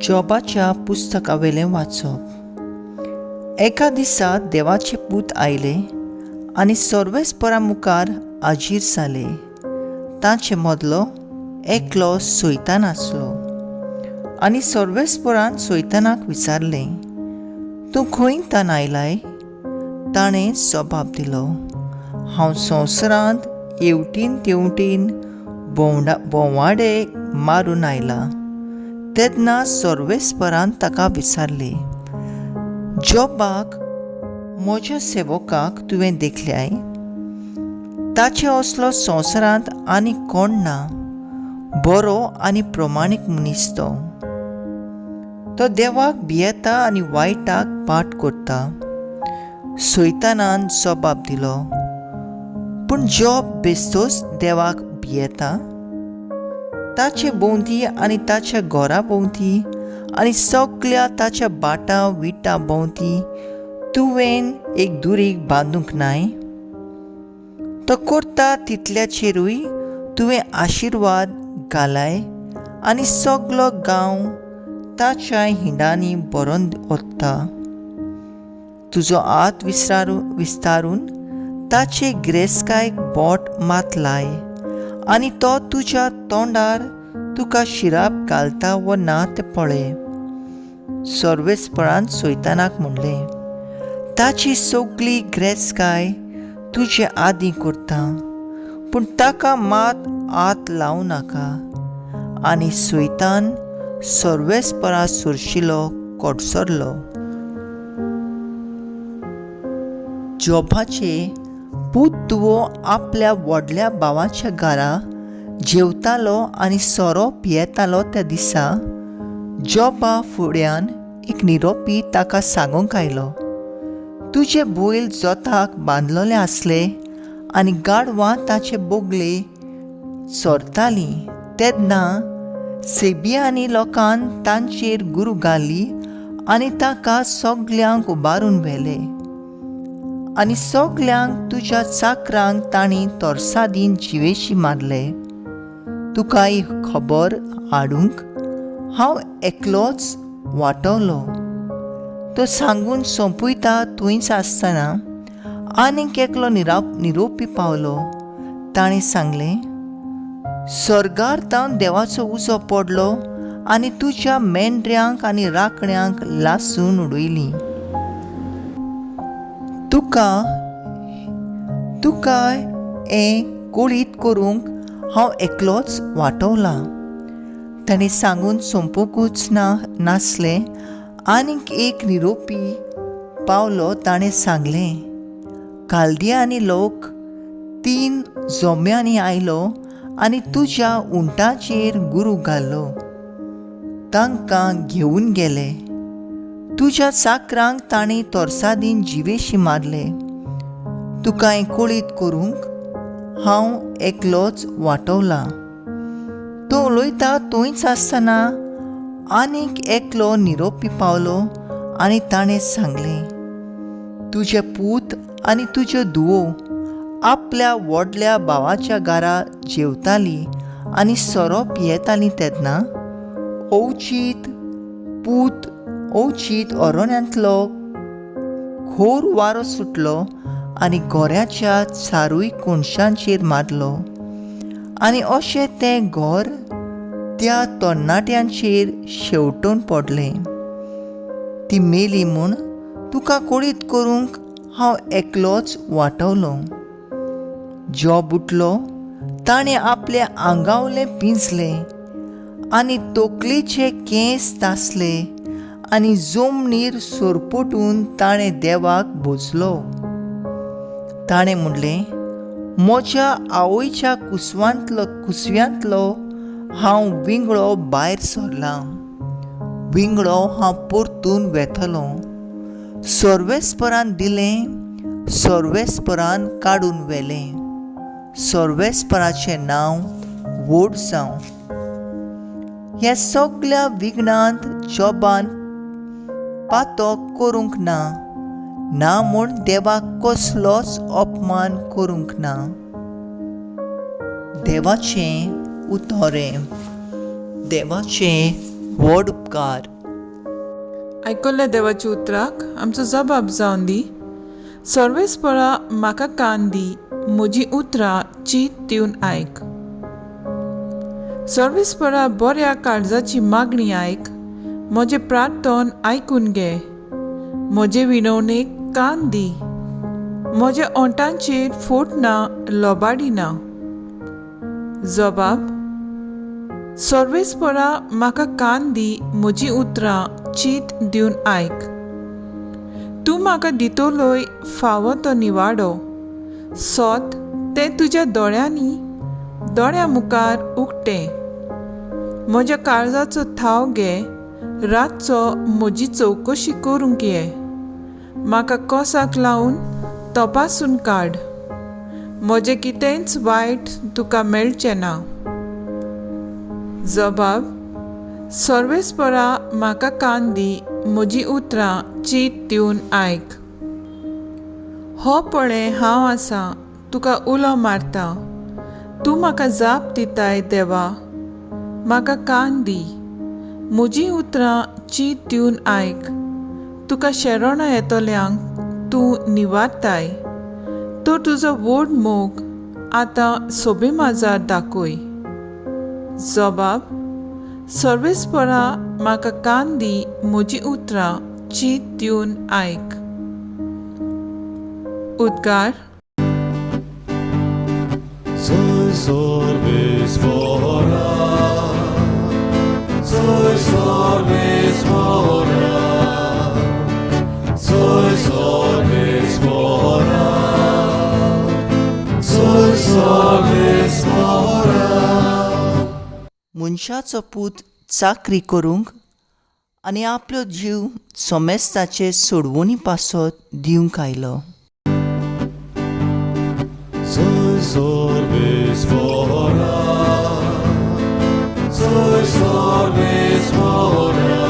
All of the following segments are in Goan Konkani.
जॉबाच्या पुस्तकावेलें वाचप. एका दिसा देवाचे पूत आयले आनी सर्वेस्परा मुखार हाजीर जाले. तांचे मदलो एकलो सैतान आसलो आनी सर्वेस्परान सैतानाक विचारलें, तूं खंय तान आयलाय? ताणें जबाब दिलो, हांव संवसारांत हेवटेन तेवटेन भोंवाडे मारून आयलां. तेन्ना सर्वेस्परान ताका विचारलें, जॉबाक म्हज्या सेवकाक तुवें देखल्याय? ताचे असलो संवसारांत आनी कोण ना, बरो आनी प्रमाणीक मनीस तो. तो देवाक भियेता आनी वायटाक पाठ करता. सैतानान जबाब दिलो, पूण जॉब बेस्तोच देवाक भियेता? ताचे भोंवती आनी ताच्या घरा भोंवती आनी सगल्या ताच्या बाटा विटा भोंवती तुवें एक दुरीग बांदूंक नाय? तो करता तितल्याचेरूय तुवें आशिर्वाद घालाय आनी सगलो गांव ताच्या हिंडांनी भरून वता. तुजो हात विस्तारून ताचे गिरेस्तकायेक बोट मात लाय आनी तो तुज्या तोंडार तुका शिराप घालता वो ना तें पळय. सर्वेस्परान सैतानाक म्हणलें, ताची सगली गिरेस्तकाय तुजे आदीं करता, पूण ताका मात हात लावं नाका. आनी सैतान सर्वेस्परा सरशिलो कडसरलो. जॉबाचे पूत धुवो आपल्या व्हडल्या भावाच्या घरा जेवतालो आनी सोरो पियेतालो. त्या दिसा जॉबा फुड्यान एक निरोपी ताका सांगूंक आयलो, तुजे बैल जोताक बांदलेले आसले आनी गाडवां ताचे बोगले चरतालीं. तेन्ना सेबियानी लोकान तांचेर गुरू घाली आनी ताका सगल्यांक उबारून व्हेले आनी सगल्यांक तुज्या चाकरांक तांणी तरसादीन जिवेशी मारले. तुका ही खबर हाडूंक हांव एकलोच वाटवलो. तो सांगून सोंपयता थंयच आसतना आनीक एकलो निरोपी पावलो. ताणें सांगलें, स्वर्गार तावन देवाचो उजो पडलो आनी तुज्या मेंढऱ्यांक आनी राखण्यांक लासून उडयलीं. तुका हें कळीत करूंक हांव एकलोच वाटवलां. ताणें सांगून सोंपूंकूच नासलें आनीक एक निरोपी पावलो. ताणें सांगलें, कालदियानी लोक 3 जोम्यांनी आयलो आनी तुज्या उंटाचेर गुरू घालो, तांकां घेवन गेले. तुज्या चाकरांक तांणी तरसादीन जिवेशी मारले. तुका हें कळीत करूंक हांव एकलोच वाटवलां. तो उलयता थंयच आसतना आनीक एकलो निरोपी पावलो आनी ताणें सांगलें, तुजे पूत आनी तुज्यो धुवो आपल्या व्हडल्या भावाच्या घरा जेवतालीं आनी सोरो पियेतालीं. तेन्ना अवचीत पूत अवचीत अरण्यांतलो खोर वारो सुटलो आनी घोऱ्याच्या चारूय कोनशांचेर मारलो आनी अशें तें घर त्या तरणाट्यांचेर शेंवटून पडलें. ती मेली म्हूण तुका कळीत करूंक हांव एकलोच वाटवलो. जॉब उठलो, ताणें आपल्या आंगावलें पिंजलें आनी तकलेचे केंस तासले आनी जमनीर सरपटून ताणें देवाक भोजलो. ताणें म्हणलें, म्हज्या आवयच्या कुसव्यांतलो हांव विंगळो भायर सरलां, विंगळो हांव परतून वेतलो. सर्वेस्परान दिलें, सर्वेस्परान काडून व्हेलें. सर्वेस्पराचें नांव व्हड जावं. ह्या सगल्या विघ्नांत जॉबान पातक करूंक ना, ना म्हूण देवाक कसलोच अपमान करूंक ना. देवाचें उतरें. देवाचें व्हड उपकार. आयकल्ल्या देवाच्या उतराक आमचो जबाब जावन दी. सर्वेस्परा म्हाका कान दी, म्हजीं उतरां चीत दिवन आयक. सर्वेस्परा बऱ्या काळजाची मागणी आयक, म्हजें प्रार्थन आयकून घे. म्हजे विनवणेक कान दी. म्हज्या ओंठांचेर फोट ना, लोबाडी ना. जबाब. सर्वेस्परा म्हाका कान दी, म्हजीं उतरां चीत दिवन आयक. तूं म्हाका दितलोय फावो तो निवाडो, सोत तें तुज्या दोळ्यांनी दोळ्यां मुखार उक्तें. म्हज्या काळजाचो थाव घे, रातचो म्हजी चवकशी करूंक ये. म्हाका कोसाक लावन तपासून काड, म्हजें कितेंच वायट तुका मेळचें ना. जबाब. सर्वेस्परा म्हाका कान दी, म्हजीं उतरां चीत दिवन आयक. हो पळय हांव आसां, तुका उलो मारता, तूं म्हाका जाप दिताय. देवा म्हाका कान दी, म्हजीं उतरां चीत दिवन आयक. तुका शरणां येतल्यांक तूं निवारताय, तर तुजो व्हड मोग आतां सोबे माजार दाखय. जबाब. सर्वेस्परा म्हाका कान दी, म्हजीं उतरां चीत दिवन आयक. उद्गार. Soy sorbis fora, soy sorbis fora, soy sorbis fora, soy sorbis fora. मनशाचो पूत चाकरी करूंक आनी आपलो जीव सोमेस्ताचे सोडवणी पासत दिवंक आयलो. Soy sorbis fora, soy sorbis fora,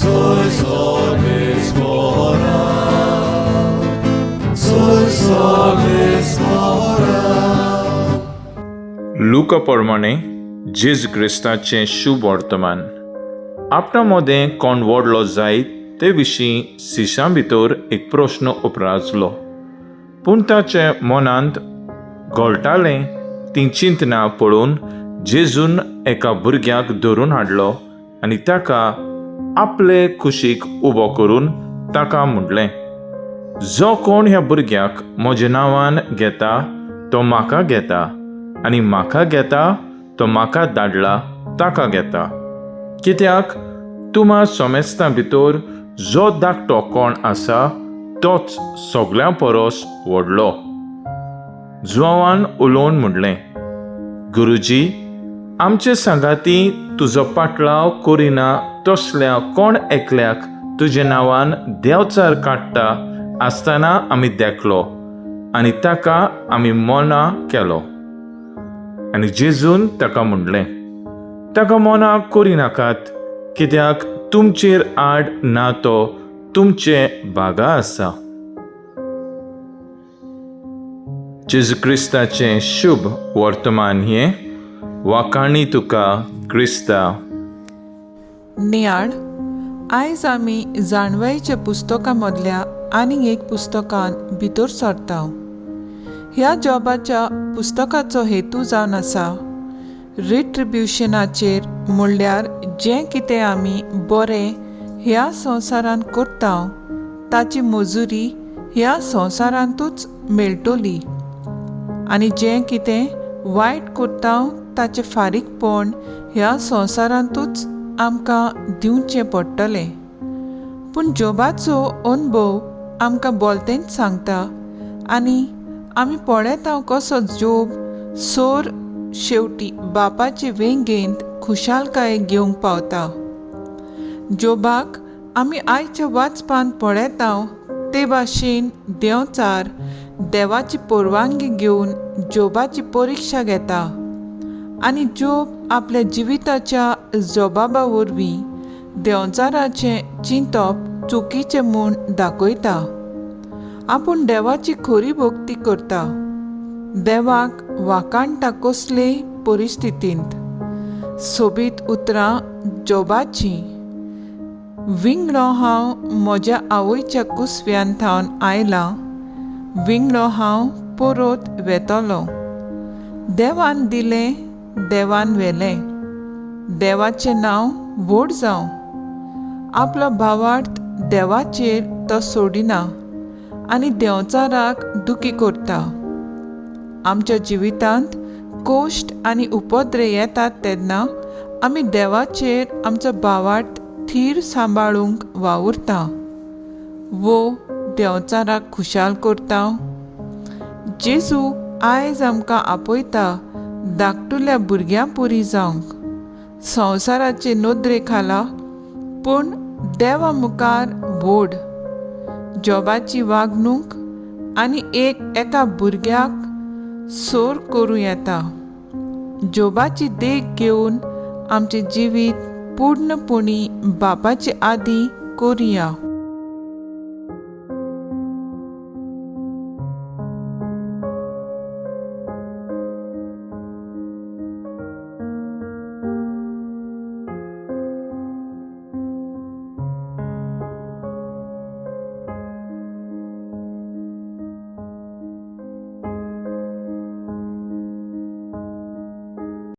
soy sorbis fora, soy sorbis fora. लुका प्रमाणे जेजू क्रिस्ताचें शुभ वर्तमान. आपणा मदें कोण व्हडलो जायत ते विशीं शिशां भितर एक प्रश्न उपरासलो, पूण ताचे मनांत घोळटालें तीं चिंतनां पळोवन जेजून एका भुरग्याक धरून हाडलो आनी ताका आपले कुशीक उबो करून ताका म्हणलें, जो कोण ह्या भुरग्याक म्हज्या नांवान घेता तो म्हाका घेता, आनी म्हाका घेता तो म्हाका धाडला ताका घेता. कित्याक तुमा सोमेस्तां भितर जो धाकटो कोण आसा तोच सगळ्यां परस व्हडलो. जुवान उलोवन म्हणलें, गुरुजी, आमचे सांगाती तुजो पाटलाव करिना तसल्या कोण एकल्याक तुज्या नांवान देंवचार काडटा आसतना आमी देखलो आनी ताका आमी मना केलो. आनी जेजून ताका म्हणलें, ताका मना करिनाकात, कित्याक तुमचेर आड ना तो तुमचे भागा आसा. जेजू क्रिस्ताचें शुभ वर्तमान हें. वाखाणी तुका क्रिस्ता. नियाळ. आयज आमी जाणवायेच्या पुस्तकां मदल्या आनीक एक पुस्तकान भितर सरता. ह्या जॉबाच्या पुस्तकाचो हेतू जावन आसा रिट्रिब्युशनाचेर, म्हणल्यार जें कितें आमी बरें ह्या संवसारांत करता ताची मजुरी ह्या संवसारांतूच मेळटली आनी जें कितें वायट करता ताचें फारीकपण ह्या संवसारांतूच आमकां दिवचें पडटलें. पूण जोबाचो अणभव आमकां बोलतेंच सांगता आनी आमी पळयता कसो जोब सोर शेवटी बापाचे वेंगेंत खुशालकाय घेवंक पावता. जोबाक आमी आयच्या वाचपांत पळयता ते भाशेन देंवचार देवाची परवानगी घेवन जोबाची परिक्षा घेता आनी जोब आपल्या जिविताच्या जबाबा वरवीं देंवचाराचें चिंतप चुकीचें म्हूण दाखयता. आपूण देवाची खरी भक्ती करता, देवाक वाखाणटा कसलेय परिस्थितींत. सोबीत उतरां जोबाचीं. विंगडो हांव म्हज्या आवयच्या कुसव्यान थावन आयलां, विंगडो हांव परत वेतलो. देवान दिलें, देवान व्हेलें, देवाचें नांव व्हड जावं. आपलो भावार्थ देवाचेर तो सोडिना आनी देंवचाराक दुखी करता. आमच्या जिवितांत कोश्ट आनी उपद्रे येतात तेन्ना आमी देवाचेर आमचो भावार्थ थीर सांबाळूंक वावुरता वो देंवचाराक खुशाल करता. जेजू आयज आमकां आपयता धाकटुल्या भुरग्यां पुरी जावंक, संवसाराचे नदरे खाला पूण देवा मुखार व्हड. जॉबाची वागणूक आनी एक एका भुरग्याक सोर करूं येता. जोबाची देख घेवन आमचें जिवीत पूर्णपणी बापाचे आदी करुया.